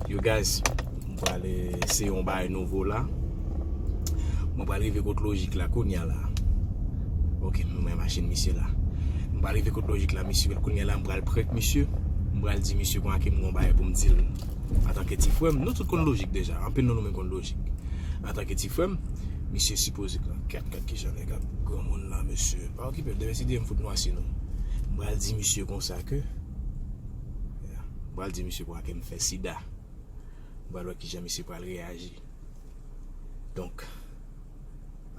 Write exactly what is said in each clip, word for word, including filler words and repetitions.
Yo guys, mwen pral eseye yon bagay nouvo la. Mwen pral rive kot lojik la kounye a la. Ok, mwen wè machin misye la. Mwen pral rive kot lojik la, misye, kounye a la, mwen pral prank misye. Mwen pral di misye konsa ke mwen gon bagay pou m di l. Antanke ti frè m, nou tout konn lojik deja. Anpil nan nou menm konn lojik. Antanke ti frè m, misye sipoze, gad, gad kijan nèg ap granmoun la, mesye. Pa okipe l, demen si Dye m fout nwasi nou. Mwen pral di misye konsa ke, mwen pral di misye konsa ke m fè sida. Mwen pral wè kijan misye pral reyaji. Donk,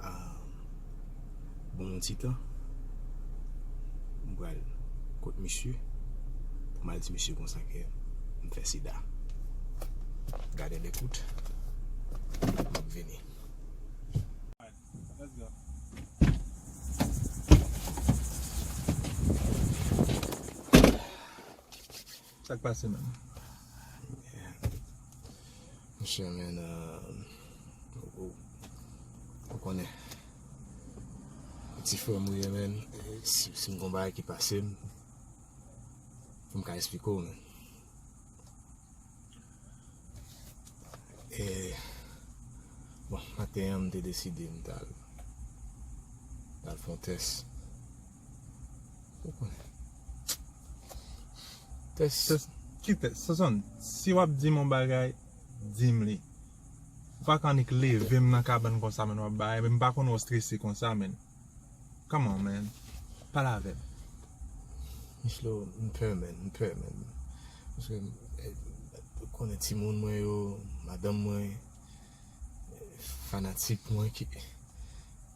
ah, bon, yon ti tan, mwen pral kot misye pou m al di misye konsa ke m fè sida. Gade lekout, m ap vini. Let's go. Sa k pase menm? Monchè, men, euh, ou, ou, ou konnen. Ti frè m ou ye, men, si, si m gon bagay ki pase m, pou m ka esplike w, men. E, bon, maten an, m te deside m t al, t al fè yon tès. Ou konnen. Tès. Tès, ki tès? Sonson, si w ap di m yon bagay, di m li. Ou pa ka annik leve m nan kabann konsa, men w ap bay, men m pa konn wè w strese konsa, men. Come on, man. Pale avè m. Michlo, m pè, man. M pè, man. Paske, eh, ou konnen timoun mwen yo, madanm mwen, eh, fanatik mwen ki,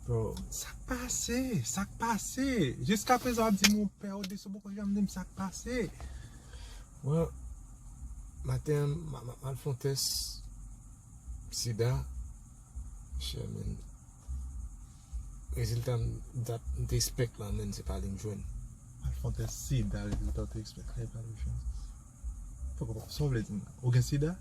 bro. Sa k pase? Sa k pase? Jiskaprezan w ap di m ou pè, ou di sou poko janm di m sa k pase. Well, maten an, m, m, m al fè yon tès sida. Shit, man. Rezilta m, dat, m te expect la, men se pa li m jwenn. Al fè yon tès sida, rezilta w te expect la, e pa li w jwenn. Poko, poko, sa w vle di m la? Ou gen sida?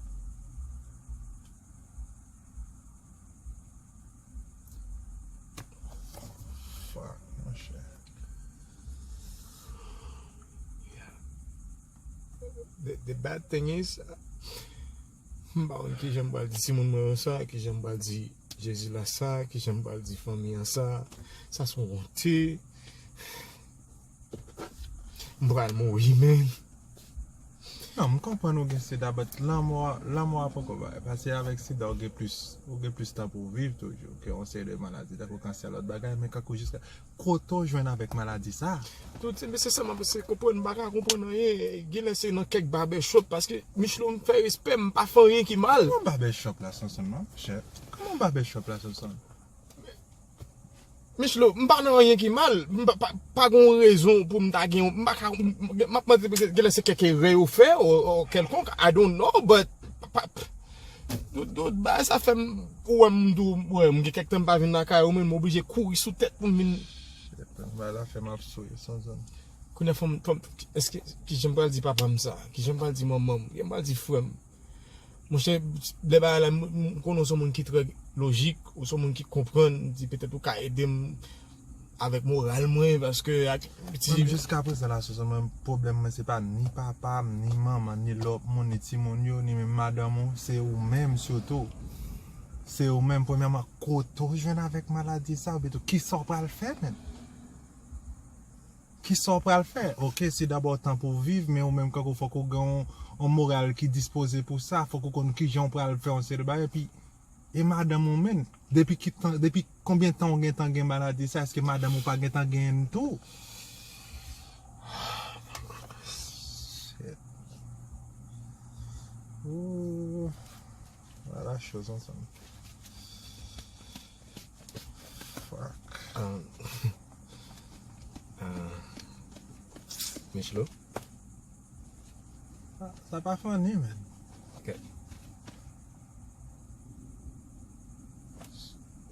Fuck, monchè. The, the bad thing is, m pa konn kijan m pral di timoun mwen yo sa, kijan m pral di Jezi la sa, kijan m pral di fanmi an sa. Sa se yon wonte. M pral mouri, men. Non, m konprann ou gen sida, but lanmò, lanmò a poko bay. Paske avèk sida, ou gen plis, ou gen plis tan pou w viv toujou ke yon seri de maladi, tankou kansè, lòt bagay, men kankou jiska kote w jwenn avèk maladi sa? Tout se, men se sa m ap eseye konprann, m pa ka konprann anyen. Genlè se nan kèk barbershop, paske Michlo, m fè respè, m pa fè anyen ki mal. Kòman barbershop la, Sonson, non, chè? Kòman barbershop la, Sonson? Michlo, m pa nan anyen ki mal, m pa, pa, pa gen yon rezon pou m ta gen, m pa ka, m, m, m ap mande, genlè se kèk erè yo fè, o, o kèlkonk, I don't know, but, pa, pa, Tout, tout bagay sa fè m, ou wè m tou, ou wè m gen kèk tan m pa vin lakay ou, men m oblije kouri sou tèt pou m vin. Bagay la fè m ap souri, Sonson. Kounye a fò m, fò m, èske, kijan m pral di papa m sa? Kijan m pral di manman m? Kijan m pral di frè m? Monchè, lè bagay la, m, m konnen w se yon moun ki trè lojik, ou se yon moun ki konprann, m di petèt ou ka ede m avèk moral mwen, paske ak ti... Menm jiskaprezan la, Sonson, mwen, pwoblèm mwen, se pa ni papa m, ni manman m, ni lòt moun, ni timoun yo, ni menm madanm ou, se ou menm sitou. Se ou menm, premyèman, kote w jwenn avèk maladi sa, oubyen tou, kisa w pral fè, menm? Kisa w pral fè? Oke, se dabò tan pou w viv, men ou menm, kankou fòk ou gen yon, yon moral ki dispoze pou sa, fòk ou konn kijan w pral fè yon seri de bagay, epi E madanm ou menm, depi ki tan, depi konbyen tan ou gentan gen maladi sa, èske madanm ou pa gentan genyen l tou? Shit. Ooh. Voilà, choz ansanm. Fuck. Um, uh, Michlo? Sa, sa pa funny, man. Okay.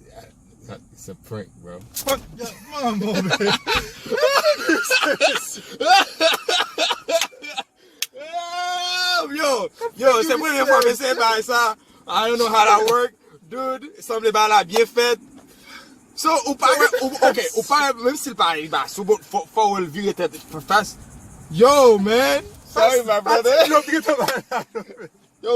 Yeah, that, it's a prank, bro. Fuck, yeah, come on, man. Yo, yo, se premye fwa m eseye bay sa. I don't know how that work. Dude, sanble bagay la byen fèt. So, ou pa wè, ou, ok, ou pa wè, menm si l pa rive a sou bò, fò, fò w wè l vire tèt fas. Yo, man. Sorry, my brother. Yo,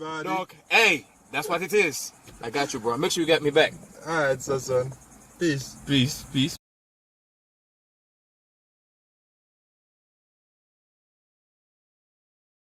about it. Donk, hey, that's what it is. I got you, bro. Make sure you get me back. Alright, so son. Peace. Peace, peace.